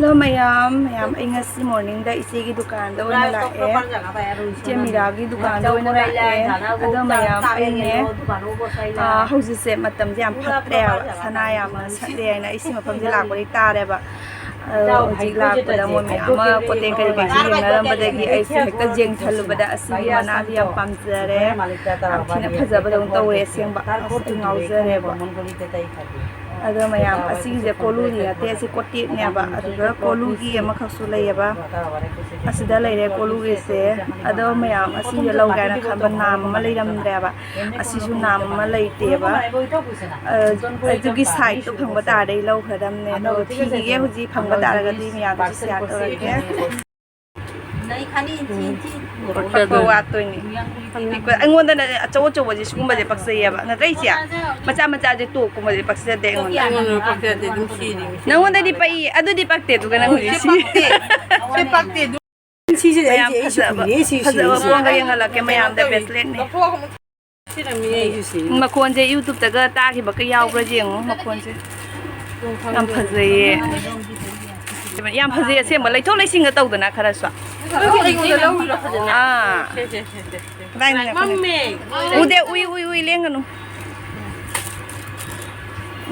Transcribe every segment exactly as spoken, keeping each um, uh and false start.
Hello ꯃꯌꯥꯝ, ꯃꯌꯥꯝ, ꯑꯩ ꯉꯁꯤ ꯃꯣꯔꯅꯤꯡꯗ ꯏꯆꯦꯒꯤ ꯗꯨꯀꯥꯟꯗ ꯑꯣꯏꯅ ꯂꯥꯛꯑꯦ꯫ ꯏꯆꯦ ꯃꯤꯔꯥꯒꯤ ꯗꯨꯀꯥꯟꯗ ꯑꯣꯏꯅ ꯂꯥꯛꯑꯦ꯫ ꯑꯗꯣ ꯃꯌꯥꯝ, ꯑꯩꯅꯦ, ꯑꯥ, ꯍꯧꯖꯤꯛꯁꯦ ꯃꯇꯝꯁꯦ ꯌꯥꯝ ꯐꯠꯇ꯭ꯔꯦꯕ, ꯁꯅꯥ ꯌꯥꯝꯅ ꯁꯠꯂꯦ ꯍꯥꯏꯅ ꯑꯩ ꯁꯤ ꯃꯐꯝꯁꯦ ꯂꯥꯛꯄꯗꯤ ꯇꯥꯔꯦꯕ꯫ ꯑꯗꯣ ꯍꯧꯖꯤꯛ ꯂꯥꯛꯄꯗ ꯃꯣꯏ ꯃꯌꯥꯝ ꯑꯃ ꯄꯣꯠ ꯆꯩ ꯀꯔꯤ ꯀꯔꯤꯁꯤ ꯌꯦꯡꯅꯔꯝꯕꯗꯒꯤ ꯑꯩꯁꯦ ꯍꯦꯛꯇ ꯌꯦꯡꯊꯜꯂꯨꯕꯗ ꯑꯁꯤꯒꯤ ꯃꯅꯥꯁꯤ ꯌꯥꯝ ꯄꯥꯝꯖꯔꯦ꯫ ꯌꯥꯝ ꯊꯤꯅ ꯐꯖꯕꯗꯧꯅ ꯇꯧꯋꯦ ꯑꯁꯦꯡꯕ꯫ ꯑꯁ, ꯑꯩ ꯉꯥꯎꯖꯔꯦꯕ꯫ ꯑꯗꯣ ꯃꯌꯥꯝ, ꯑꯁꯤꯒꯤꯁꯦ ꯀꯣꯂꯨꯗꯤ ꯅꯠꯇꯦ, ꯑꯁꯤ ꯀꯣꯇꯦꯛꯅꯦꯕ꯫ ꯑꯗꯨꯒ ꯀꯣꯂꯨꯒꯤ ꯑꯃꯈꯛꯁꯨ ꯂꯩꯌꯦꯕ꯫ ꯑꯁꯤꯗ ꯂꯩꯔꯦ ꯀꯣꯂꯨꯒꯤꯁꯦ꯫ ꯑꯗꯣ ꯃꯌꯥꯝ, ꯑꯁꯤꯁꯦ ꯂꯧꯒꯦ ꯍꯥꯏꯅ ꯈꯟꯕ ꯅꯥꯝ ꯑꯃ ꯂꯩꯔꯝꯗ꯭ꯔꯦꯕ꯫ ꯑꯁꯤꯁꯨ ꯅꯥꯝ ꯑꯃ ꯂꯩꯇꯦꯕ꯫ ꯑ, ꯑꯗꯨꯒꯤ ꯁꯥꯏꯠꯇꯣ ꯐꯪꯕ ꯇꯥꯔꯗꯤ ꯑꯩ ꯂꯧꯈ꯭ꯔꯗꯝꯅꯦ꯫ ꯑꯗꯣ ꯊꯤꯈꯤꯒꯦ, ꯍꯧꯖꯤꯛ ꯐꯪꯕ ꯇꯥꯔꯒꯗꯤ ꯃꯌꯥꯝꯗꯁꯨ ꯁꯤꯌꯥꯔ ꯇꯧꯔꯛꯀꯦ꯫ ꯄꯛꯄ ꯋꯥꯠꯇꯣꯏꯅꯤ꯫ ꯄꯤꯛꯄ-, ꯑꯩꯉꯣꯟꯗꯅ ꯑꯆꯧ ꯑꯆꯧꯕꯁꯦ, ꯁꯤꯒꯨꯝꯕꯁꯦ ꯄꯛꯆꯩꯌꯦꯕ꯫ ꯅꯠꯇ꯭ꯔ ꯏꯆꯦ? ꯃꯆꯥ ꯃꯆꯥꯁꯦ ꯇꯣꯛꯀꯨꯝꯕꯁꯦ ꯄꯛꯆꯗꯦ ꯑꯩꯉꯣꯟꯗ꯫ ꯑꯩꯉꯣꯟꯗ ꯄꯛꯆꯗꯦ, ꯑꯗꯨꯝ ꯁꯤꯔꯤꯅꯤ꯫ ꯅꯪꯉꯣꯟꯗꯗꯤ ꯄꯛꯏ, ꯑꯗꯨꯗꯤ ꯄꯛꯇꯦ꯫ ꯑꯗꯨꯒ ꯅꯪ ꯍꯧꯖꯤꯛ ꯁꯤ ꯁꯤ ꯄꯛꯇꯦ, ꯑꯗꯨ ꯁꯤꯁꯦ ꯃꯌꯥꯝ ꯑꯩꯁꯦ, ꯑꯩꯁꯨ ꯐꯖꯕ, ꯀꯨꯏꯔꯦ, ꯁꯤ, ꯁꯤ, ꯐꯖꯕ ꯁꯤ꯫ ꯄꯣꯡꯒ ꯌꯦꯡꯍꯜꯂꯛꯀꯦ ꯃꯌꯥꯝꯗ, ꯕ꯭ꯔꯦꯁꯂꯦꯠꯅꯤ꯫ ꯁꯤꯔꯝꯃꯤ ꯑꯩꯁꯨ ꯁꯤ꯫ ꯃꯈꯣꯟꯁꯦ YouTube-ꯇꯒ ꯇꯥꯈꯤꯕꯒ ꯌꯥꯎꯕ꯭ꯔꯥ ꯌꯦꯡꯉꯣ, ꯃꯈꯣꯟꯁꯦ꯫ ꯌꯥꯝ ꯐꯖꯩꯌꯦ꯫ ꯌꯥꯝ ꯐꯖꯩ ꯑꯁꯦꯡꯕ, ꯂꯩꯊꯣꯛ ꯂꯩꯁꯤꯟꯒ ꯇꯧꯗꯅ ꯈꯔꯁꯨ꯫ ꯑꯗꯨ ꯑꯩꯉꯣꯟꯗ ꯂꯧꯔꯤꯔꯣ ꯐꯖꯅ? ꯑꯥ꯫ ꯁꯦ, ꯁꯦ, ꯁꯦ, ꯁꯦ, ꯁꯦ꯫ ꯀꯗꯥꯏꯅꯣ ꯉꯥꯏꯈꯣꯅꯦ? ꯃꯝꯃꯦ꯫ ꯎꯗꯦ, ꯎꯏ, ꯎꯏ, ꯎꯏ, ꯂꯦꯡꯒꯅꯨ꯫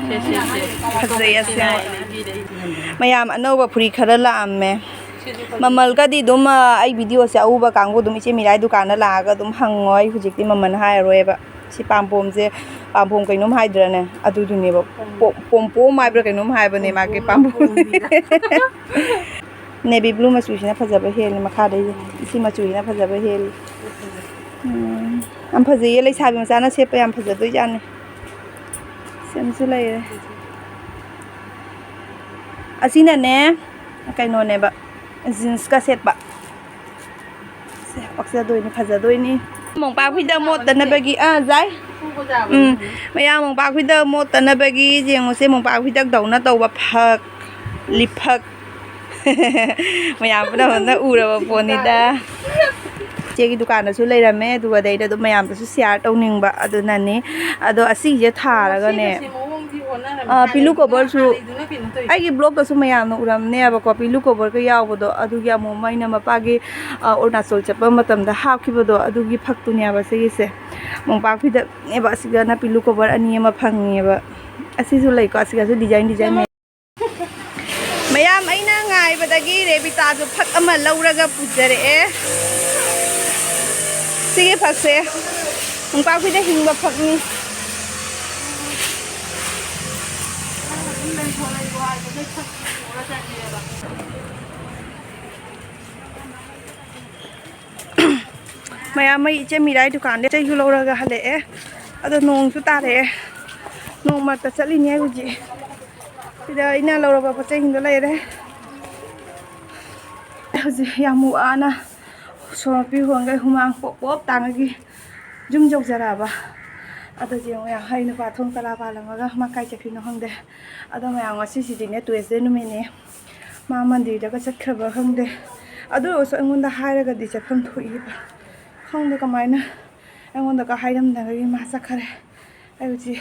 ꯁꯦ, ꯁꯦ, ꯁꯦ꯫ ꯐꯖꯩ ꯑꯁꯦꯡꯕ꯫ ꯃꯌꯥꯝ ꯑꯅꯧꯕ ꯐꯨꯔꯤꯠ ꯈꯔ ꯂꯥꯛꯑꯝꯃꯦ꯫ ꯃꯃꯜꯒꯗꯤ ꯑꯗꯨꯝ, ꯑ, ꯑꯩ video-ꯁꯦ ꯑꯎꯕ ꯀꯥꯡꯕꯨ ꯑꯗꯨꯝ ꯏꯆꯦ ꯃꯤꯔꯥꯏ ꯗꯨꯀꯥꯟꯗ ꯂꯥꯛꯑꯒ ꯑꯗꯨꯝ ꯍꯪꯉꯣ꯫ ꯑꯩ ꯍꯧꯖꯤꯛꯇꯤ ꯃꯃꯜ ꯍꯥꯏꯔꯔꯣꯏꯕ꯫ ꯁꯤ ꯄꯥꯝꯕꯣꯝꯁꯦ, ꯄꯥꯝꯕꯣꯝ ꯀꯩꯅꯣꯝ ꯍꯥꯏꯗ꯭ꯔꯅꯦ? ꯑꯗꯨꯗꯨꯅꯦꯕ꯫ ꯄꯣꯝ-, ꯄꯣꯝꯄꯣꯝ ꯍꯥꯏꯕ꯭ꯔꯥ ꯀꯩꯅꯣꯝ ꯍꯥꯏꯕꯅꯦ ꯃꯥꯒꯤ ꯄꯣꯝꯄꯣꯝ ꯄꯥꯝꯕꯣꯝ꯫ Navy blue ꯃꯆꯨꯁꯤꯅ ꯐꯖꯕ ꯍꯦꯜꯂꯤ, ꯃꯈꯥꯗꯩꯗꯤ꯫ ꯁꯤ ꯃꯆꯨꯁꯤꯅ ꯐꯖꯕ ꯍꯦꯜꯂꯤ꯫ ꯎꯝ, ꯌꯥꯝ ꯐꯖꯩꯌꯦ, ꯂꯩꯁꯥꯕꯤ ꯃꯆꯥꯅ ꯁꯦꯠꯄ ꯌꯥꯝ ꯐꯖꯗꯣꯏꯖꯥꯠꯅꯤ꯫ ꯁꯦꯝꯁꯨ ꯂꯩꯔꯦ꯫ ꯑꯁꯤꯅꯅꯦ, ꯀꯩꯅꯣꯅꯦꯕ, jeans-ꯀ ꯁꯦꯠꯄ꯫ ꯁꯦ, ꯄꯛꯆꯗꯣꯏꯅꯤ, ꯐꯖꯗꯣꯏꯅꯤ꯫ ꯃꯣꯝꯄꯥꯛ ꯐꯤꯗꯛ ꯃꯣꯠꯇꯅꯕꯒꯤ, ꯑꯥ, ꯖꯥꯏ꯫ ꯎꯝ, ꯃꯌꯥꯝ ꯃꯣꯝꯄꯥꯛ ꯐꯤꯗꯛ ꯃꯣꯠꯇꯅꯕꯒꯤ ꯌꯦꯡꯉꯨꯁꯦ, ꯃꯣꯝꯄꯥꯛ ꯐꯤꯗꯛ ꯗꯧꯅ ꯇꯧꯕ ꯐꯛ, ꯂꯤꯐꯛ꯫ ꯃꯌꯥꯝ ꯄꯨꯝꯅꯃꯛꯅ ꯎꯔꯕ ꯄꯣꯠꯅꯤꯗ꯫ ꯏꯆꯦꯒꯤ ꯗꯨꯀꯥꯟꯗꯁꯨ ꯂꯩꯔꯝꯃꯦ, ꯑꯗꯨꯒ ꯑꯗꯩꯗ ꯑꯗꯨꯝ ꯃꯌꯥꯝꯗꯁꯨ share ꯇꯧꯅꯤꯡꯕ ꯑꯗꯨꯅꯅꯤ꯫ ꯑꯗꯣ ꯑꯁꯤꯁꯦ ꯊꯥꯔꯒꯅꯦ, ꯑꯥ, pillow coverꯁꯨ ꯑꯩꯒꯤ blogꯇꯁꯨ ꯃꯌꯥꯝꯅ ꯎꯔꯝꯅꯦꯕꯀꯣ, pillow coverꯒ ꯌꯥꯎꯕꯗꯣ, ꯑꯗꯨꯒꯤ ꯑꯃꯨꯛ ꯑꯃ ꯑꯩꯅ ꯃꯄꯥꯒꯤ, ꯑꯥ, ꯑꯔꯨꯅꯥꯆꯜ ꯆꯠꯄ ꯃꯇꯝꯗ ꯍꯥꯞꯈꯤꯕꯗꯣ, ꯑꯗꯨꯒꯤ ꯐꯛꯇꯨꯅꯦꯕ ꯁꯤꯒꯤꯁꯦ꯫ ꯃꯣꯝꯄꯥꯛ ꯐꯤꯗꯛꯅꯦꯕ, ꯑꯁꯤꯒꯅ pillow cover ꯑꯅꯤ ꯑꯃ ꯐꯪꯉꯦꯕ꯫ ꯑꯁꯤꯁꯨ ꯂꯩꯀꯣ, ꯑꯁꯤꯒꯁꯨ design design ꯂꯩ꯫ ꯃꯌꯥꯝ, ꯑꯩꯅ ꯉꯥꯏꯕꯗꯒꯤ ꯔꯦꯕꯤꯇꯥꯁꯨ ꯐꯛ ꯑꯃ ꯂꯧꯔꯒ ꯄꯨꯖꯔꯛꯑꯦ꯫ ꯁꯤꯒꯤ ꯐꯛꯁꯦ ꯃꯣꯝꯄꯥꯛ ꯐꯤꯗꯛ ꯍꯤꯡꯕ ꯐꯛꯅꯤ꯫ ꯃꯌꯥꯝ, ꯃꯩ ꯏꯆꯦ ꯃꯤꯔꯥꯏ ꯗꯨꯀꯥꯟꯗ ꯆꯩꯁꯨ ꯂꯧꯔꯒ ꯍꯜꯂꯛꯑꯦ꯫ ꯑꯗꯣ ꯅꯣꯡꯁꯨ ꯇꯥꯔꯛꯑꯦ꯫ ꯅꯣꯡ ꯃꯔꯛꯇ ꯆꯠꯂꯤꯅꯦ ꯍꯧꯖꯤꯛ꯫ ꯁꯤꯗ ꯑꯩꯅ ꯂꯧꯔꯕ ꯄꯣꯠ ꯆꯩꯁꯤꯡꯗꯣ ꯂꯩꯔꯦ꯫ ꯍꯧꯖꯤꯛ ꯌꯥꯝ ꯋꯥꯅ ꯁꯣꯔ ꯃꯄꯤ ꯍꯣꯟꯈꯩ ꯍꯨꯃꯥꯡ ꯄꯣꯞ ꯄꯣꯞ ꯇꯥꯡꯉꯒꯤ ꯌꯨꯝ ꯌꯧꯖꯔꯛꯑꯕ꯫ ꯑꯗꯨ ꯌꯦꯡꯉꯨ ꯌꯥꯝ, ꯑꯩ ꯅꯨꯄꯥ ꯊꯣꯡ ꯇꯔꯥ ꯄꯥꯜꯂꯝꯃꯒ ꯃꯥ ꯀꯥꯏ ꯆꯠꯈꯤꯅꯣ ꯈꯪꯗꯦ꯫ ꯑꯗꯣ ꯃꯌꯥꯝ, ꯉꯁꯤꯁꯤꯗꯤꯅꯦ Tuesday ꯅꯨꯃꯤꯠꯅꯦ꯫ ꯃꯥ Mondayꯗꯒ ꯆꯠꯈ꯭ꯔꯕ ꯈꯪꯗꯦ꯫ ꯑꯗꯨ ꯑꯣꯏꯔꯁꯨ ꯑꯩꯉꯣꯟꯗ ꯍꯥꯏꯔꯒꯗꯤ ꯆꯠꯐꯝ ꯊꯣꯛꯏꯕ꯫ ꯈꯪꯗꯦ ꯀꯃꯥꯏꯅ ꯑꯩꯉꯣꯟꯗꯒ ꯍꯥꯏꯔꯝꯗꯕꯒꯤ ꯃꯥ ꯆꯠꯈꯔꯦ꯫ ꯑꯩ ꯍꯧꯖꯤꯛ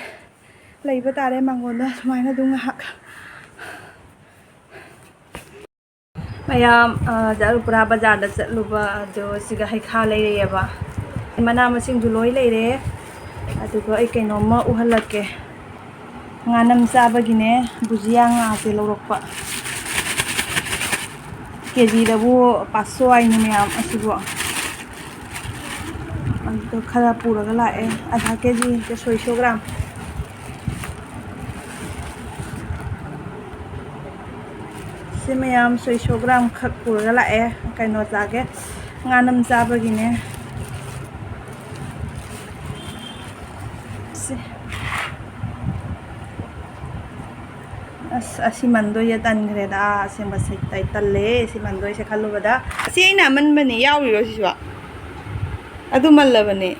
ꯂꯩꯕ ꯇꯥꯔꯦ ꯃꯥꯡꯒꯣꯟꯗ ꯁꯨꯃꯥꯏꯅ ꯑꯗꯨꯝ ꯉꯥꯏꯍꯥꯛ꯫ ꯃꯌꯥꯝ, ꯑ, ꯖꯥꯔꯨꯄꯨꯔꯥ ꯕꯖꯥꯔꯗ ꯆꯠꯂꯨꯕ ꯑꯗꯣ ꯁꯤꯒ ꯍꯩꯈꯥ ꯂꯩꯔꯛꯑꯦꯕ꯫ ꯃꯅꯥ ꯃꯁꯤꯡꯁꯨ ꯂꯣꯏ ꯂꯩꯔꯦ꯫ ꯑꯗꯨꯒ ꯑꯩ ꯀꯩꯅꯣꯝꯃ ꯎꯍꯜꯂꯛꯀꯦ꯫ ꯉꯥꯅꯝ ꯆꯥꯕꯒꯤꯅꯦ ꯕꯨꯖꯤꯌꯥ ꯉꯥꯁꯦ ꯂꯧꯔꯛꯄ꯫ ꯀꯦꯖꯤꯗꯕꯨ ꯄꯥꯁꯣ ꯍꯥꯏꯅꯤ ꯃꯌꯥꯝ ꯑꯁꯤꯕꯨ꯫ ꯑꯗꯨ ꯈꯔ ꯄꯨꯔꯒ ꯂꯥꯛꯑꯦ, ꯑꯗꯥ ꯀꯦꯖꯤ ꯅꯠꯇꯦ, ꯁꯣꯏꯁꯣ ꯒ꯭ꯔꯥꯝ꯫ ꯁꯤ ꯃꯌꯥꯝ ꯁꯣꯏꯁꯣ ꯒ꯭ꯔꯥꯝ ꯈꯛ ꯄꯨꯔꯒ ꯂꯥꯛꯑꯦ꯫ ꯀꯩꯅꯣ ꯆꯥꯒꯦ, ꯉꯥꯅꯝ ꯆꯥꯕꯒꯤꯅꯦ꯫ ꯁꯤ꯫ ꯑꯁ, ꯑꯁꯤ ꯃꯟꯗꯣꯏꯁꯦ ꯇꯟꯈ꯭ꯔꯦꯗ꯫ ꯑꯁꯦꯡꯕ ꯁꯦꯛꯇ ꯑꯩ ꯇꯜꯂꯦ ꯁꯤ ꯃꯟꯗꯣꯏꯁꯦ ꯈꯜꯂꯨꯕꯗ꯫ ꯑꯁꯤ ꯑꯩꯅ ꯑꯃꯟꯕꯅꯦ ꯌꯥꯎꯔꯤꯔꯣ ꯁꯤꯁꯨ? ꯑꯗꯨ ꯃꯜꯂꯕꯅꯦ꯫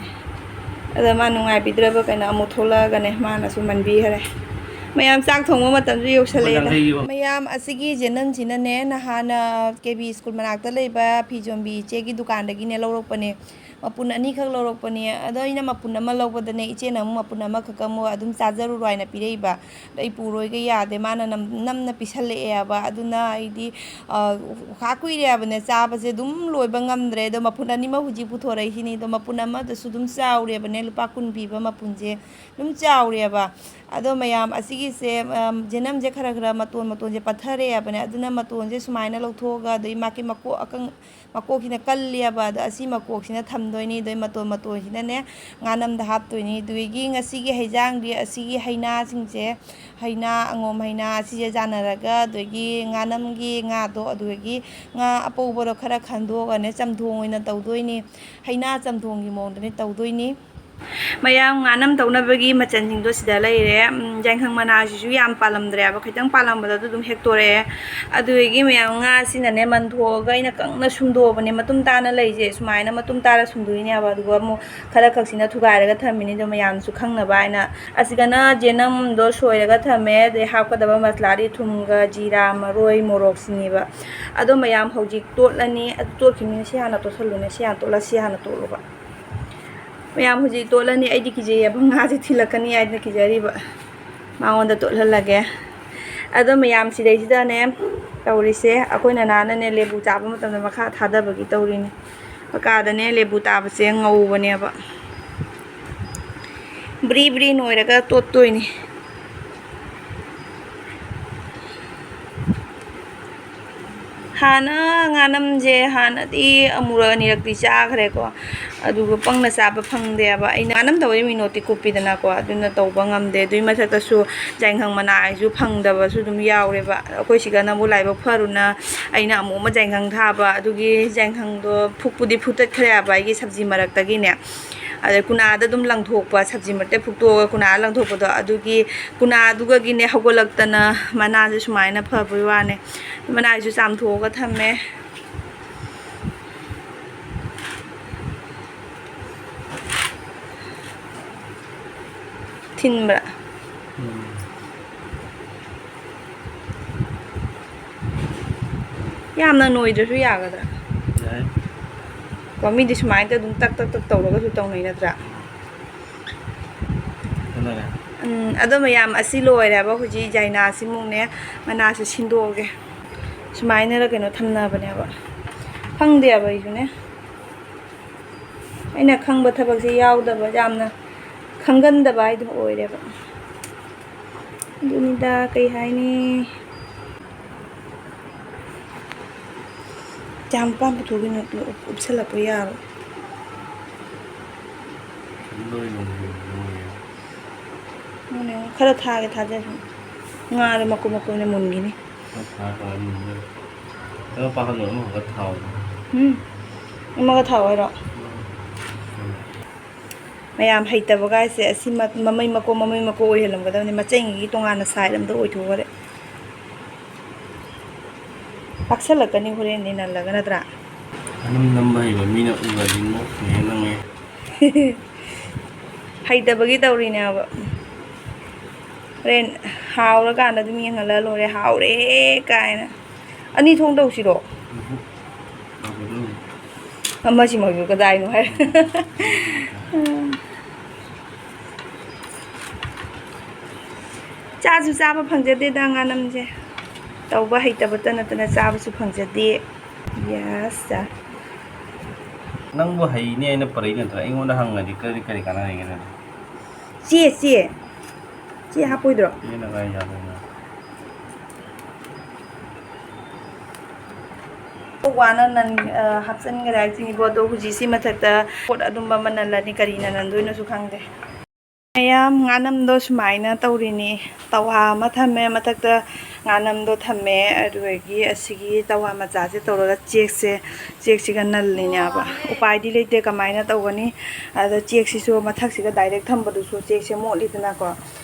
ꯑꯗ ꯃꯥ ꯅꯨꯡꯉꯥꯏꯕꯤꯗ꯭ꯔꯕ ꯀꯩꯅꯣ ꯑꯃꯨꯛ ꯊꯣꯛꯂꯛꯑꯒꯅꯦ ꯃꯥꯅꯁꯨ ꯃꯟꯕꯤꯈꯔꯦ꯫ ꯃꯌꯥꯝ ꯆꯥꯛ ꯊꯣꯡꯕ ꯃꯇꯝꯁꯨ ꯌꯧꯁꯜꯂꯛꯑꯦꯗ꯫ ꯌꯥꯡꯈꯩꯒꯤ ꯃꯌꯥꯝ ꯑꯁꯤꯒꯤ ꯖꯦꯅꯟꯁꯤꯅꯅꯦ ꯅꯍꯥꯟ ꯀꯦ ꯕꯤ ꯁ꯭ꯀꯨꯜ ꯃꯅꯥꯛꯇ ꯂꯩꯕ ꯐꯤ ꯌꯣꯟꯕꯤ ꯏꯆꯦꯒꯤ ꯗꯨꯀꯥꯟꯗꯒꯤꯅꯦ ꯂꯧꯔꯛꯄꯅꯦ꯫ ꯃꯄꯨꯟ ꯑꯅꯤꯈꯛ ꯂꯧꯔꯛꯄꯅꯦ꯫ ꯑꯗꯣ ꯑꯩꯅ ꯃꯄꯨꯟ ꯑꯃ ꯂꯧꯕꯗꯅꯦ, ꯏꯆꯦꯅ ꯑꯃꯨꯛ ꯃꯄꯨꯟ ꯑꯃꯈꯛ ꯑꯃꯨꯛ ꯑꯗꯨꯝ ꯆꯥꯖꯔꯨꯔꯣ ꯍꯥꯏꯅ ꯄꯤꯔꯛꯏꯕ꯫ ꯑꯗꯣ ꯑꯩ ꯄꯨꯔꯣꯏꯒ ꯌꯥꯗꯦ, ꯃꯥꯅ ꯅꯝ-, ꯅꯝꯅ ꯄꯤꯁꯜꯂꯛꯑꯦꯕ꯫ ꯑꯗꯨꯅ ꯑꯩꯗꯤ, ꯑ, ꯈꯥ ꯀꯨꯏꯔꯦ ꯍꯥꯏꯕꯅꯦ ꯆꯥꯕꯁꯦ, ꯑꯗꯨꯝ ꯂꯣꯏꯕ ꯉꯝꯗ꯭ꯔꯦ꯫ ꯑꯗꯣ ꯃꯄꯨꯟ ꯑꯅꯤꯃꯛ ꯍꯧꯖꯤꯛ ꯄꯨꯊꯣꯔꯛꯏꯁꯤꯅꯤ꯫ ꯑꯗꯣ ꯃꯄꯨꯟ ꯑꯃꯗꯁꯨ ꯑꯗꯨꯝ ꯆꯥꯎꯔꯦꯕꯅꯦ, ꯂꯨꯄꯥ ꯀꯨꯟ ꯄꯤꯕ ꯃꯄꯨꯟꯁꯦ ꯑꯗꯨꯝ ꯆꯥꯎꯔꯦꯕ꯫ ꯑꯗꯣ ꯃꯌꯥꯝ, ꯑꯁꯤꯒꯤꯁꯦ, ꯑꯝ, ꯖꯦꯅꯝꯁꯦ ꯈꯔ ꯈꯔ ꯃꯇꯣꯟ ꯃꯇꯣꯟꯁꯦ ꯄꯠꯊꯔꯛꯑꯦꯕꯅꯦ꯫ ꯑꯗꯨꯅ ꯃꯇꯣꯟꯁꯦ ꯁꯨꯃꯥꯏꯅ ꯂꯧꯊꯣꯛꯑꯒ, ꯑꯗꯩ ꯃꯥꯒꯤ ꯃꯀꯣꯛ ꯑꯀꯪ-, ꯃꯀꯣꯛꯁꯤꯅ ꯀꯜꯂꯦꯕ꯫ ꯑꯗꯣ ꯑꯁꯤ ꯃꯀꯣꯛꯁꯤꯅ ꯊꯝꯗꯣꯏꯅꯤ꯫ ꯑꯗꯩ ꯃꯇꯣꯟ ꯃꯇꯣꯟꯁꯤꯅꯅꯦ ꯉꯥꯅꯝꯗ ꯍꯥꯞꯇꯣꯏꯅꯤ꯫ ꯑꯗꯨꯗꯒꯤ ꯉꯁꯤꯒꯤ ꯍꯩꯖꯥꯡꯗꯤ ꯑꯁꯤꯒꯤ ꯍꯩꯅꯥꯁꯤꯡꯁꯦ, ꯍꯩꯅꯥ, ꯑꯉꯣꯝ ꯍꯩꯅꯥ, ꯑꯁꯤꯁꯦ ꯌꯥꯅꯔꯒ, ꯑꯗꯒꯤ ꯉꯥꯅꯝꯒꯤ ꯉꯥꯗꯣ, ꯑꯗꯨꯗꯒꯤ ꯉꯥ ꯑꯄꯧꯕꯗꯣ ꯈꯔ ꯈꯟꯗꯣꯛꯑꯒꯅꯦ ꯆꯝꯊꯣꯡ ꯑꯣꯏꯅ ꯇꯧꯗꯣꯏꯅꯤ꯫ ꯍꯩꯅꯥ ꯆꯝꯊꯣꯡꯒꯤ ꯃꯑꯣꯡꯗꯅꯦ ꯇꯧꯗꯣꯏꯅꯤ꯫ ꯃꯌꯥꯝ ꯉꯥꯅꯝ ꯇꯧꯅꯕꯒꯤ ꯃꯆꯜꯁꯤꯡꯗꯣ ꯁꯤꯗ ꯂꯩꯔꯦ꯫ ꯎꯝ, ꯌꯥꯏꯉꯪ ꯃꯅꯥꯁꯤꯁꯨ ꯌꯥꯝ ꯄꯥꯜꯂꯝꯗ꯭ꯔꯦꯕ, ꯈꯤꯇꯪ ꯄꯥꯜꯂꯝꯕꯗꯣ ꯑꯗꯨ ꯑꯗꯨꯝ ꯍꯦꯛꯇꯣꯔꯛꯑꯦ꯫ ꯑꯗꯨꯗꯒꯤ ꯃꯌꯥꯝ ꯉꯥꯁꯤꯅꯅꯦ ꯃꯟꯊꯣꯛꯑꯒ ꯑꯩꯅ ꯀꯪꯅ ꯁꯨꯝꯗꯣꯛꯑꯕꯅꯦ, ꯃꯇꯨꯝ ꯇꯥꯅ ꯂꯩꯁꯦ ꯁꯨꯃꯥꯏꯅ ꯃꯇꯨꯝ ꯇꯥꯔ ꯁꯨꯝꯗꯣꯏꯅꯦꯕ꯫ ꯑꯗꯨꯒ ꯑꯃꯨꯛ ꯈꯔ ꯈꯛꯁꯤꯅ ꯊꯨꯒꯥꯏꯔꯒ ꯊꯝꯃꯤꯅꯦ, ꯑꯗꯣ ꯃꯌꯥꯝꯁꯨ ꯈꯪꯅꯕ ꯍꯥꯏꯅ꯫ ꯑꯁꯤꯗꯅ ꯖꯦꯅꯝꯗꯣ ꯁꯣꯏꯔꯒ ꯊꯝꯃꯦ꯫ ꯑꯗꯩ ꯍꯥꯞꯀꯗꯕ ꯃꯁꯂꯥꯗꯤ ꯊꯨꯝꯒ ꯖꯤꯔꯥ, ꯃꯔꯣꯏ, ꯃꯣꯔꯣꯛꯁꯤꯅꯦꯕ꯫ ꯑꯗꯣ ꯃꯌꯥꯝ ꯍꯧꯖꯤꯛ ꯇꯣꯠꯂꯅꯤ꯫ ꯑꯗꯨ ꯇꯣꯠꯈꯤꯕꯅꯤꯅ ꯁꯤ ꯍꯥꯟꯅ ꯇꯣꯠꯁꯜꯂꯨꯅꯦ, ꯁꯤ ꯍꯥꯟꯅ ꯇꯣꯠꯂ ꯁꯤ ꯍꯥꯟꯅ ꯇꯣꯠꯂꯨꯕ꯫ ꯃꯌꯥꯝ ꯍꯧꯖꯤꯛ ꯇꯣꯠꯂꯅꯤ꯫ ꯑꯩꯗꯤ ꯀꯤꯖꯩꯌꯦꯕ, ꯉꯥꯁꯦ ꯊꯤꯜꯂꯛꯀꯅꯤ ꯍꯥꯏꯗꯅ ꯀꯤꯖꯔꯤꯕ꯫ ꯃꯉꯣꯟꯗ ꯇꯣꯠꯍꯜꯂꯒꯦ꯫ ꯑꯗꯣ ꯃꯌꯥꯝ ꯁꯤꯗꯩꯁꯤꯗꯅꯦ ꯇꯧꯔꯤꯁꯦ, ꯑꯩꯈꯣꯏ ꯅꯅꯥꯅꯅꯦ ꯂꯦꯕꯨ ꯆꯥꯕ ꯃꯇꯝꯗ ꯃꯈꯥ ꯊꯥꯗꯕꯒꯤ ꯇꯧꯔꯤꯅꯦ꯫ ꯃꯀꯥꯗꯅꯦ ꯂꯦꯕꯨ ꯇꯥꯕꯁꯦ ꯉꯧꯕꯅꯦꯕ꯫ ꯕ꯭ꯔꯤ ꯕ꯭ꯔꯤ ꯅꯣꯏꯔꯒ ꯇꯣꯠꯇꯣꯏꯅꯤ꯫ ꯍꯥꯟꯅ ꯉꯥꯅꯝꯁꯦ ꯍꯥꯟꯅꯗꯤ ꯑꯃꯨꯔꯛ ꯑꯅꯤꯔꯛꯇꯤ ꯆꯥꯈ꯭ꯔꯦꯀꯣ, ꯑꯗꯨꯒ ꯄꯪꯅ ꯆꯥꯕ ꯐꯪꯗꯦꯕ꯫ ꯑꯩꯅ ꯉꯥꯅꯝ ꯇꯧꯕꯩ ꯃꯤꯅꯣꯠꯇꯤ ꯀꯨꯞꯄꯤꯗꯅꯀꯣ, ꯑꯗꯨꯅ ꯇꯧꯕ ꯉꯝꯗꯦ꯫ ꯑꯗꯨꯏ ꯃꯊꯛꯇꯁꯨ ꯌꯥꯏꯉꯪ ꯃꯅꯥ ꯍꯥꯏꯁꯨ ꯐꯪꯗꯕꯁꯨ ꯑꯗꯨꯝ ꯌꯥꯎꯔꯦꯕ꯫ ꯑꯩꯈꯣꯏ ꯁꯤꯒꯅꯕꯨ ꯂꯥꯏꯕꯛ ꯐꯔꯨꯅ ꯑꯩꯅ ꯑꯃꯨꯛ ꯑꯃ ꯌꯥꯏꯉꯪ ꯊꯥꯕ, ꯑꯗꯨꯒꯤ ꯌꯥꯏꯉꯪꯗꯣ ꯐꯨꯛꯄꯨꯗꯤ ꯐꯨꯛꯇꯠꯈ꯭ꯔꯦꯕ ꯑꯩꯒꯤ ꯁꯕꯖꯤ ꯃꯔꯛꯇꯒꯤꯅꯦ꯫ ꯑꯗꯩ ꯀꯨꯅꯥꯗ ꯑꯗꯨꯝ ꯂꯪꯊꯣꯛꯄ, ꯁꯕꯖꯤ ꯃꯔꯛꯇ ꯐꯨꯛꯇꯣꯛꯑꯒ ꯀꯨꯅꯥꯗ ꯂꯪꯊꯣꯛꯄꯗꯣ, ꯑꯗꯨꯒꯤ ꯀꯨꯅꯥꯗꯨꯒꯒꯤꯅꯦ ꯍꯧꯒꯠꯂꯛꯇꯅ ꯃꯅꯥꯁꯦ ꯁꯨꯃꯥꯏꯅ ꯐꯕꯩ ꯋꯥꯅꯦ꯫ ꯃꯅꯥꯁꯤꯁꯨ ꯆꯥꯝꯊꯣꯛꯑꯒ ꯊꯝꯃꯦ꯫ ꯊꯤꯟꯕ꯭ꯔꯥ? ꯎꯝ꯫ ꯌꯥꯝꯅ ꯅꯣꯏꯗ꯭ꯔꯁꯨ ꯌꯥꯒꯗ꯭ꯔꯥ? ꯌꯥꯏ꯫ ꯀꯣ, ꯃꯤꯗꯤ ꯁꯨꯃꯥꯏꯅ ꯑꯗꯨꯝ ꯇꯛ ꯇꯛ ꯇꯛ ꯇꯧꯔꯒꯁꯨ ꯇꯧꯅꯩ ꯅꯠꯇ꯭ꯔꯥ? ꯎꯝ, ꯑꯗꯣ ꯃꯌꯥꯝ, ꯑꯁꯤ ꯂꯣꯏꯔꯦꯕ꯫ ꯍꯧꯖꯤꯛ ꯖꯥꯏꯅꯥꯁꯤꯃꯨꯛꯅꯦ, ꯃꯅꯥꯁꯦ ꯁꯤꯟꯗꯣꯛꯑꯒꯦ꯫ ꯁꯨꯃꯥꯏꯅꯔ ꯀꯩꯅꯣ ꯊꯝꯅꯕꯅꯦꯕ, ꯈꯪꯗꯦꯕ ꯑꯩꯁꯨꯅꯦ꯫ ꯑꯩꯅ ꯈꯪꯕ ꯊꯕꯛꯁꯦ ꯌꯥꯎꯗꯕ, ꯌꯥꯝꯅ ꯈꯪꯒꯟꯗꯕ ꯍꯥꯏꯗꯣ ꯑꯣꯏꯔꯦꯕ꯫ ꯑꯗꯨꯅꯤꯗ, ꯀꯩ ꯍꯥꯏꯅꯤ? ꯌꯥꯝ ꯄꯥꯝ ꯄꯨꯊꯣꯛꯈꯤꯅꯨ, ꯎꯞꯁꯜꯂꯛꯄ ꯌꯥꯔꯣꯏ꯫ ꯂꯣꯏ ꯂꯣꯏ ꯂꯣꯏ꯫ ꯃꯥꯅꯦ, ꯈꯔ ꯊꯥꯒꯦ ꯊꯥꯖꯁꯨ꯫ ꯉꯥꯗꯣ ꯃꯀꯨꯞ ꯃꯀꯨꯞꯅ ꯃꯨꯟꯈꯤꯅꯤ꯫ ꯈꯔ ꯊꯥꯔꯒ ꯃꯨꯟꯗꯣꯏꯔꯣ? ꯈꯔ ꯄꯥꯍꯜꯂꯣ, ꯑꯃꯈꯛ ꯊꯥꯎ꯫ ꯎꯝ꯫ ꯑꯃꯒ ꯊꯥꯎ ꯍꯥꯏꯔꯣ? ꯎꯝ꯫ ꯃꯌꯥꯝ, ꯍꯩꯇꯕ ꯒꯥꯏꯁꯦ ꯑꯁꯤ ꯃ-, ꯃꯃꯩ ꯃꯀꯣꯛ, ꯃꯃꯩ ꯃꯀꯣꯛ ꯑꯣꯏꯍꯜꯂꯝꯒꯗꯕꯅꯤ꯫ ꯃꯆꯩꯉꯩꯒꯤ ꯇꯣꯉꯥꯟꯅ side ꯑꯝꯗ ꯑꯣꯏꯊꯣꯛꯈ꯭ꯔꯦ꯫ ꯄꯥꯛꯁꯜꯂꯛꯀꯅꯤ ꯍꯣꯔꯦꯟꯗꯤ ꯅꯜꯂꯒ, ꯅꯠꯇ꯭ꯔꯥ? ꯑꯗꯨꯝ ꯅꯝꯕ ꯍꯩꯕ ꯃꯤꯅ ꯎꯔꯗꯤ ꯅꯣꯛꯈꯤꯅꯦ ꯅꯪ꯫ ꯍꯩꯇꯕꯒꯤ ꯇꯧꯔꯤꯅꯦꯕ꯫ ꯍꯣꯔꯦꯟ ꯍꯥꯎꯔꯀꯥꯟꯗ ꯑꯗꯨꯝ ꯌꯦꯡꯍꯜꯂ ꯂꯣꯏꯔꯦ, "ꯍꯥꯎꯔꯦ" ꯀꯥꯏꯅ꯫ ꯑꯅꯤ ꯊꯣꯡ ꯇꯧꯁꯤꯔꯣ? ꯎꯝꯍꯨꯝ꯫ ꯍꯥꯎꯕꯗꯣ꯫ ꯑꯃꯁꯤꯃꯛꯁꯨ ꯀꯗꯥꯏꯅꯣ ꯍꯥꯏ꯫ ꯆꯥꯁꯨ ꯆꯥꯕ ꯐꯪꯖꯗꯦꯗ ꯉꯥꯅꯝꯁꯦ꯫ ꯇꯧꯕ ꯍꯩꯇꯕꯇ ꯅꯠꯇꯅ ꯆꯥꯕꯁꯨ ꯐꯪꯖꯗꯦ꯫ Yes, ꯆꯥ꯫ ꯅꯪꯕꯨ ꯍꯩꯅꯤ ꯍꯥꯏꯅ ꯄꯔꯛꯏ ꯅꯠꯇ꯭ꯔꯥ? ꯑꯩꯉꯣꯟꯗ ꯍꯪꯉꯗꯤ ꯀꯔꯤ, ꯀꯔꯤ ꯀꯥꯟꯅꯔꯤꯒꯦ ꯑꯗꯨꯗꯤ? ꯆꯦ, ꯆꯦ꯫ ꯆꯦ ꯍꯥꯞꯄꯣꯏꯗ꯭ꯔꯣ? ꯆꯦꯅ ꯀꯥꯏ ꯌꯥꯗꯣꯏꯅꯣ? ꯋꯥꯅ ꯅꯟ-, ꯑ, ꯍꯥꯞꯆꯤꯟꯈ꯭ꯔꯦ ꯍꯥꯏꯁꯤꯅꯤꯀꯣ꯫ ꯑꯗꯣ ꯍꯧꯖꯤꯛꯁꯤ ꯃꯊꯛꯇ ꯄꯣꯠ ꯑꯗꯨꯝꯕ ꯑꯃ ꯅꯜꯂꯅꯤ꯫ ꯀꯔꯤꯅ ꯅꯟꯗꯣꯏꯅꯣꯁꯨ ꯈꯪꯗꯦ꯫ ꯃꯌꯥꯝ, ꯉꯥꯅꯝꯗꯣ ꯁꯨꯃꯥꯏꯅ ꯇꯧꯔꯤꯅꯤ꯫ ꯇꯋꯥ ꯑꯃ ꯊꯝꯃꯦ, ꯃꯊꯛꯇ ꯉꯥꯅꯝꯗꯣ ꯊꯝꯃꯦ, ꯑꯗꯨꯗꯒꯤ ꯑꯁꯤꯒꯤ ꯇꯋꯥ ꯃꯆꯥꯁꯦ ꯇꯧꯔꯒ ꯆꯦꯛꯁꯦ, ꯆꯦꯛꯁꯤꯒ ꯅꯜꯂꯤꯅꯦꯕ꯫ ꯎꯄꯥꯏꯗꯤ ꯂꯩꯇꯦ, ꯀꯃꯥꯏꯅ ꯇꯧꯒꯅꯤ? ꯑꯗ ꯆꯦꯛꯁꯤꯁꯨ ꯃꯊꯛꯁꯤꯒ direct ꯊꯝꯕꯗꯨꯁꯨ ꯆꯦꯛꯁꯦ ꯃꯣꯠꯂꯤꯗꯅꯀꯣ꯫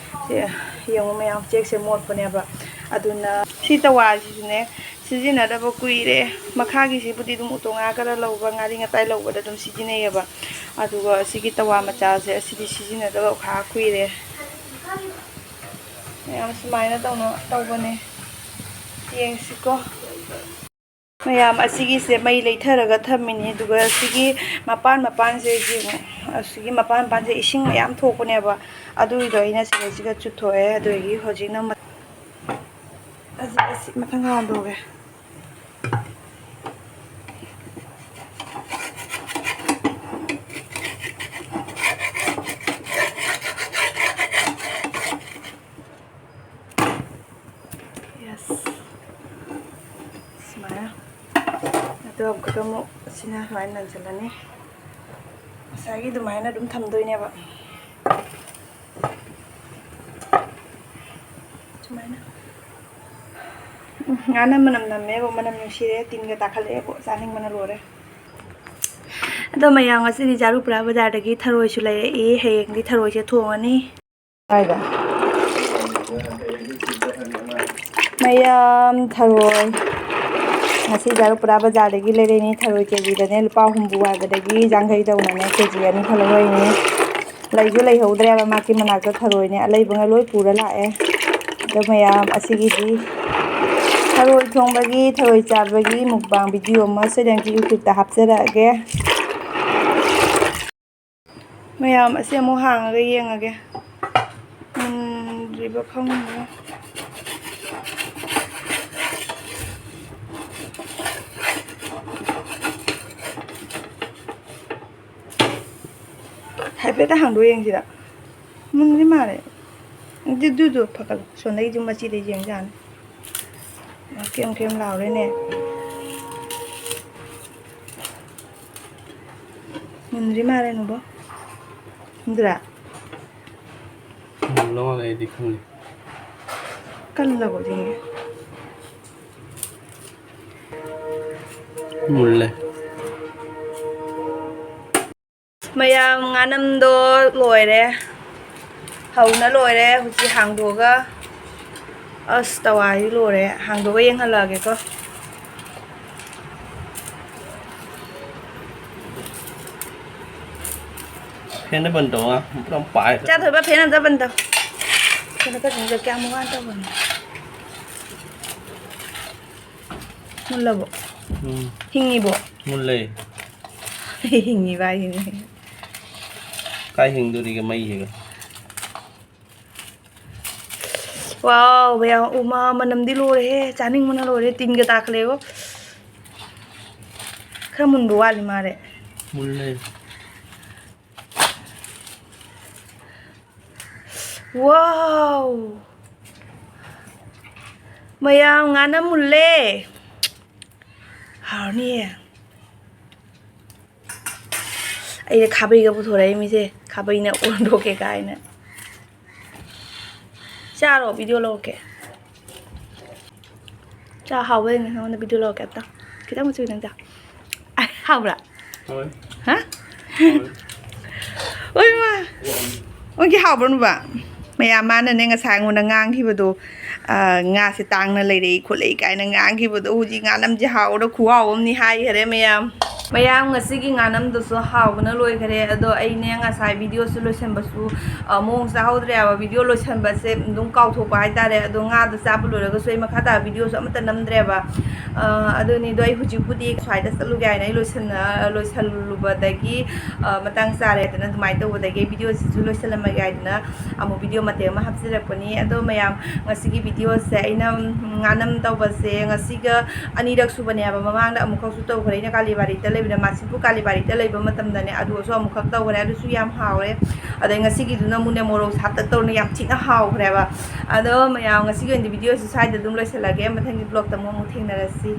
ꯁꯦ ꯌꯦꯡꯉꯨ ꯃꯌꯥꯝ, ꯆꯦꯛꯁꯦ ꯃꯣꯠꯄꯅꯦꯕ꯫ ꯑꯗꯨꯅ ꯁꯤ ꯇꯋꯥꯁꯤꯁꯨꯅꯦ, ꯁꯤꯖꯤꯟꯅꯗꯕ ꯀꯨꯏꯔꯦ꯫ ꯃꯈꯥꯒꯤꯁꯤꯕꯨꯗꯤ ꯑꯗꯨꯝ ꯎꯇꯣꯡ ꯉꯥ ꯈꯔ ꯂꯧꯕ, ꯉꯥꯔꯤ ꯉꯇꯥꯏ ꯂꯧꯕꯗ ꯑꯗꯨꯝ ꯁꯤꯖꯤꯟꯅꯩꯌꯦꯕ꯫ ꯑꯗꯨꯒ ꯁꯤꯒꯤ ꯇꯋꯥ ꯃꯆꯥꯁꯦ, ꯑꯁꯤꯗꯤ ꯁꯤꯖꯤꯟꯅꯗꯕ ꯈꯥ ꯀꯨꯏꯔꯦ꯫ ꯃꯌꯥꯝ ꯁꯨꯃꯥꯏꯅ ꯇꯧꯅ ꯇꯧꯕꯅꯦ꯫ ꯌꯦꯡꯁꯤꯀꯣ꯫ ꯃꯌꯥꯝ, ꯑꯁꯤꯒꯤꯁꯦ ꯃꯩ ꯂꯩꯊꯔꯒ ꯊꯝꯃꯤꯅꯤ, ꯑꯗꯨꯒ ꯁꯤꯒꯤ ꯃꯄꯥꯟ ꯃꯄꯥꯟꯁꯦ ꯌꯦꯡꯉꯨ, ꯑꯁꯤꯒꯤ ꯃꯄꯥꯟ ꯃꯄꯥꯟꯁꯦ ꯏꯁꯤꯡ ꯃꯌꯥꯝ ꯊꯣꯛꯄꯅꯦꯕ, ꯑꯗꯨꯒꯤꯗꯣ ꯑꯩꯅ ꯁꯤꯗꯩꯁꯤꯒ ꯆꯨꯊꯣꯛꯑꯦ꯫ ꯑꯗꯨꯗꯒꯤ ꯍꯧꯖꯤꯛꯅ ꯃ-, ꯑꯁꯤ, ꯑꯁꯤ ꯃꯊꯪ ꯍꯥꯟꯗꯣꯛꯑꯒꯦ꯫ Yes. ꯁꯨꯃꯥꯏꯅ꯫ ꯑꯗꯣ ꯑꯃꯨꯛꯀ ꯑꯃꯨꯛ ꯑꯁꯤꯅ ꯁꯨꯃꯥꯏꯅ ꯅꯟꯁꯤꯜꯂꯅꯤ꯫ ꯉꯁꯥꯏꯒꯤ ꯑꯗꯨꯃꯥꯏꯅ ꯑꯗꯨꯝ ꯊꯝꯗꯣꯏꯅꯦꯕ꯫ ꯁꯨꯃꯥꯏꯅ꯫ ꯎꯝ, ꯉꯥꯅꯝ ꯃꯅꯝ ꯅꯝꯃꯦꯕꯣ, ꯃꯅꯝ ꯅꯨꯡꯁꯤꯔꯦ, ꯇꯤꯟꯒ ꯇꯥꯈꯠꯂꯛꯑꯦꯕꯣ, ꯆꯥꯅꯤꯡꯕꯅ ꯂꯣꯏꯔꯦ꯫ ꯑꯗꯣ ꯃꯌꯥꯝ, ꯉꯁꯤꯗꯤ ꯖꯥꯔꯨꯄꯨꯔꯥ ꯕꯖꯥꯔꯗꯒꯤ ꯊꯔꯣꯏꯁꯨ ꯂꯩꯔꯛꯏ, ꯍꯌꯦꯡꯗꯤ ꯊꯔꯣꯏꯁꯦ ꯊꯣꯡꯉꯅꯤ꯫ ꯀꯥꯏꯗ? ꯃꯌꯥꯝ ꯊꯔꯣꯏ꯫ ꯉꯁꯤ ꯖꯥꯔꯨꯄꯨꯔꯥ ꯕꯖꯥꯔꯗꯒꯤ ꯂꯩꯔꯛꯏꯅꯤ꯫ ꯊꯔꯣꯏ ꯀꯦꯖꯤꯗꯅꯦ ꯂꯨꯄꯥ ꯍꯨꯝꯐꯨ ꯍꯥꯏꯕꯗꯒꯤ ꯌꯥꯡꯈꯩ ꯇꯧꯅꯅꯦ ꯀꯦꯖꯤ ꯑꯅꯤ ꯈꯛ ꯂꯧꯔꯛꯏꯅꯤ꯫ ꯂꯩꯁꯨ ꯂꯩꯍꯧꯗ꯭ꯔꯦꯕ, ꯃꯥꯀꯤ ꯃꯅꯥꯛꯇ ꯊꯔꯣꯏꯅꯦ ꯑꯂꯩꯕꯉꯩ ꯂꯣꯏ ꯄꯨꯔ ꯂꯥꯛꯑꯦ꯫ ꯑꯗꯣ ꯃꯌꯥꯝ, ꯑꯁꯤꯒꯤꯗꯤ ꯊꯔꯣꯏ ꯊꯣꯡꯕꯒꯤ, ꯊꯔꯣꯏ ꯆꯥꯕꯒꯤ mukbang video ꯑꯃ ꯁꯣꯏꯗꯅꯒꯤ YouTube-ꯇ ꯍꯥꯞꯆꯔꯛꯑꯒꯦ꯫ ꯃꯌꯥꯝ, ꯑꯁꯤ ꯑꯃꯨꯛ ꯍꯥꯡꯉꯒ ꯌꯦꯡꯉꯒꯦ꯫ ꯃꯨꯟꯗ꯭ꯔꯤꯕ ꯈꯪꯗꯦ꯫ ꯍꯥꯏꯐꯦꯠꯇ ꯍꯥꯡꯗꯣꯛ ꯌꯦꯡꯁꯤꯔ꯫ ꯃꯨꯟꯗ꯭ꯔꯤ ꯃꯥꯜꯂꯦ꯫ ꯑꯗꯨ, ꯑꯗꯨꯗꯣ ꯐꯒꯠꯂꯣ꯫ ꯁꯣꯝꯗꯒꯤꯁꯨ ꯃꯆꯤꯗ ꯌꯦꯡ ꯌꯥꯅꯤ꯫ ꯀꯦꯝ ꯀꯦꯝ ꯂꯥꯎꯔꯦꯅꯦ꯫ ꯃꯨꯟꯗ꯭ꯔꯤ ꯃꯥꯜꯂꯦ, ꯅꯨꯕꯣ꯫ ꯃꯨꯟꯗ꯭ꯔꯥ? ꯃꯨꯜꯂ ꯃꯥꯜꯂꯦ, ꯑꯩꯗꯤ ꯈꯪꯗꯦ꯫ ꯀꯜꯂꯕꯣ, ꯌꯦꯡꯒꯦ꯫ ꯃꯨꯜꯂꯦ꯫ ꯃꯌꯥꯝ, ꯉꯥꯅꯝꯗꯣ ꯂꯣꯏꯔꯦ, ꯍꯧꯅ ꯂꯣꯏꯔꯦ꯫ ꯍꯧꯖꯤꯛ ꯍꯥꯡꯗꯣꯛꯑꯒ, ꯑꯁ, ꯇꯋꯥꯗꯤ ꯂꯣꯏꯔꯦ, ꯍꯥꯡꯗꯣꯛꯑꯒ ꯌꯦꯡꯍꯜꯂꯛꯑꯒꯦꯀꯣ꯫ ꯐꯦꯟꯗ ꯕꯟ ꯇꯧ, ꯄꯨꯔꯥ ꯄꯥꯏ꯫ ꯆꯥꯊꯣꯏꯕ, ꯐꯦꯟ ꯑꯝꯇ ꯕꯟ ꯇꯧ꯫ ꯀꯩꯅꯣ ꯇꯧꯁꯤꯟꯗ ꯀꯌꯥꯝ ꯋꯥꯅ ꯇꯧꯕꯅꯣ? ꯃꯨꯜꯂꯕꯣ? ꯎꯝ꯫ ꯍꯤꯡꯉꯤꯕꯣ? ꯃꯨꯜꯂꯦ꯫ ꯍꯤꯡꯉꯤꯕ ꯍꯥꯏꯁꯤꯅꯦ꯫ ꯀꯥꯏ ꯍꯤꯡꯗꯣꯔꯤꯒꯦ ꯃꯩꯁꯤꯒ? ꯋꯥꯎ, ꯃꯌꯥꯝ, ꯎꯃꯥ, ꯃꯅꯝꯗꯤ ꯂꯣꯏꯔꯦꯍꯦ꯫ ꯆꯥꯅꯤꯡꯕꯅ ꯂꯣꯏꯔꯦ꯫ ꯇꯤꯟꯒ ꯇꯥꯈꯠꯂꯛꯑꯦꯕꯣ꯫ ꯈꯔ ꯃꯨꯟꯕ ꯋꯥꯠꯂꯤ ꯃꯥꯜꯂꯦ꯫ ꯃꯨꯜꯂꯦ꯫ ꯋꯥꯎ! ꯃꯌꯥꯝ, ꯉꯥꯅꯝ ꯃꯨꯜꯂꯦ꯫ ꯍꯥꯎꯔꯅꯤꯌꯦ꯫ ꯑꯩꯅ ꯈꯥꯕꯩꯒ ꯄꯨꯊꯣꯔꯛꯏ ꯃꯤꯁꯦ, ꯈꯥꯕꯩꯅ ꯑꯣꯟꯊꯣꯛꯀꯦ ꯀꯥꯏꯅ꯫ ꯆꯥꯔꯣ, video ꯂꯧꯔꯛꯀꯦ꯫ ꯆꯥ ꯍꯥꯎꯕ ꯌꯦꯡꯒꯦ, ꯅꯉꯣꯟꯗ video ꯂꯧꯔꯛꯀꯦ ꯑꯝꯇ꯫ ꯈꯤꯇꯪ ꯃꯆꯨ ꯈꯤꯇꯪ ꯆꯥ꯫ ꯑ, ꯍꯥꯎꯕ꯭ꯔꯥ? ꯍꯥꯎꯋꯦ꯫ ꯍꯥ? ꯍꯥꯎꯋꯦ꯫ ꯑꯣꯏ ꯃꯥ꯫ ꯑꯣꯏꯒꯤ ꯍꯥꯎꯕ꯭ꯔꯣ ꯅꯨꯄꯥ? ꯃꯌꯥꯝ ꯃꯥꯅꯅꯦ ꯉꯁꯥꯏ ꯑꯩꯉꯣꯟꯗ ꯉꯥꯡꯈꯤꯕꯗꯣ, ꯑ, ꯉꯥꯁꯦ ꯇꯥꯡꯅ ꯂꯩꯔꯛꯏ ꯈꯣꯠꯂꯛꯏ ꯀꯥꯏꯅ ꯉꯥꯡꯈꯤꯕꯗꯣ, ꯍꯧꯖꯤꯛ ꯉꯥꯅꯝꯁꯦ ꯍꯥꯎꯕꯗ ꯈꯨꯍꯥꯎ ꯑꯃꯅꯤ ꯍꯥꯏꯈꯔꯦ ꯃꯌꯥꯝ꯫ ꯃꯌꯥꯝ ꯉꯁꯤꯒꯤ ꯉꯥꯅꯝꯗꯨꯁꯨ ꯍꯥꯎꯕꯅ ꯂꯣꯏꯈꯔꯦ꯫ ꯑꯗꯣ ꯑꯩꯅꯦ ꯉꯁꯥꯏ videoꯁꯨ ꯂꯣꯏꯁꯟꯕꯁꯨ, ꯑ, ꯃꯑꯣꯡ ꯆꯥꯍꯧꯗ꯭ꯔꯦꯕ꯫ Video ꯂꯣꯏꯁꯟꯕꯁꯦ ꯑꯗꯨꯝ ꯀꯥꯎꯊꯣꯛꯄ ꯍꯥꯏꯇꯥꯔꯦ꯫ ꯑꯗꯣ ꯉꯥꯗꯣ ꯆꯥꯕ ꯂꯣꯏꯔꯒꯁꯨ ꯑꯩ ꯃꯈꯥ ꯇꯥꯕ videoꯁꯨ ꯑꯃꯠꯇ ꯅꯝꯗ꯭ꯔꯦꯕ꯫ ꯑ, ꯑꯗꯨꯅꯤꯗꯣ ꯑꯩ ꯍꯧꯖꯤꯛꯄꯨꯗꯤ ꯁ꯭ꯋꯥꯏꯗ ꯆꯠꯂꯨꯒꯦ ꯍꯥꯏꯅ ꯑꯩ ꯂꯣꯏꯁꯟꯅ-, ꯂꯣꯏꯁꯜꯂꯨꯕꯗꯒꯤ, ꯑ, ꯃꯇꯥꯡ ꯆꯥꯔꯦ ꯍꯥꯏꯗꯅ ꯑꯗꯨꯃꯥꯏꯅ ꯇꯧꯕꯗꯒꯤ videoꯁꯤꯁꯨ ꯂꯣꯏꯁꯜꯂꯝꯃꯒꯦ ꯍꯥꯏꯗꯅ ꯑꯃꯨꯛ video ꯃꯇꯦꯛ ꯑꯃ ꯍꯥꯞꯆꯤꯜꯂꯛꯄꯅꯤ꯫ ꯑꯗꯣ ꯃꯌꯥꯝ ꯉꯁꯤꯒꯤ videoꯁꯦ ꯑꯩꯅ, ꯎꯝ, ꯉꯥꯅꯝ ꯇꯧꯕꯁꯦ ꯉꯁꯤꯒ ꯑꯅꯤꯔꯛ ꯁꯨꯕꯅꯦꯕ꯫ ꯃꯃꯥꯡꯗ ꯑꯃꯨꯛꯈꯛꯁꯨ ꯇꯧꯈ꯭ꯔꯦ ꯑꯩꯅ ꯀꯥꯂꯤꯕꯥꯔꯤꯗ ꯂꯩꯕꯗ, ꯃꯥꯁꯤꯄꯨꯔ ꯀꯥꯂꯤꯕꯥꯔꯤꯗ ꯂꯩꯕ ꯃꯇꯝꯗꯅꯦ ꯑꯗꯨꯁꯨ ꯑꯃꯨꯛꯈꯛ ꯇꯧꯈ꯭ꯔꯦ꯫ ꯑꯗꯨꯁꯨ ꯌꯥꯝ ꯍꯥꯎꯔꯦ꯫ ꯑꯗꯩ ꯉꯁꯤꯒꯤꯗꯨꯅ ꯑꯃꯨꯛꯅꯦ ꯃꯣꯔꯣꯛ ꯁꯥꯇꯛ ꯇꯧꯔꯅ ꯌꯥꯝ ꯊꯤꯅ ꯍꯥꯎꯈ꯭ꯔꯦꯕ꯫ ꯑꯗꯣ ꯃꯌꯥꯝ ꯉꯁꯤꯒꯤ ꯑꯣꯏꯅꯗꯤ videoꯁꯤ ꯁ꯭ꯋꯥꯏꯗ ꯑꯗꯨꯝ ꯂꯣꯏꯁꯤꯜꯂꯒꯦ꯫ ꯃꯊꯪꯒꯤ vlogꯇ ꯑꯃꯨꯛ, ꯑꯃꯨꯛ ꯊꯦꯡꯅꯔꯁꯤ꯫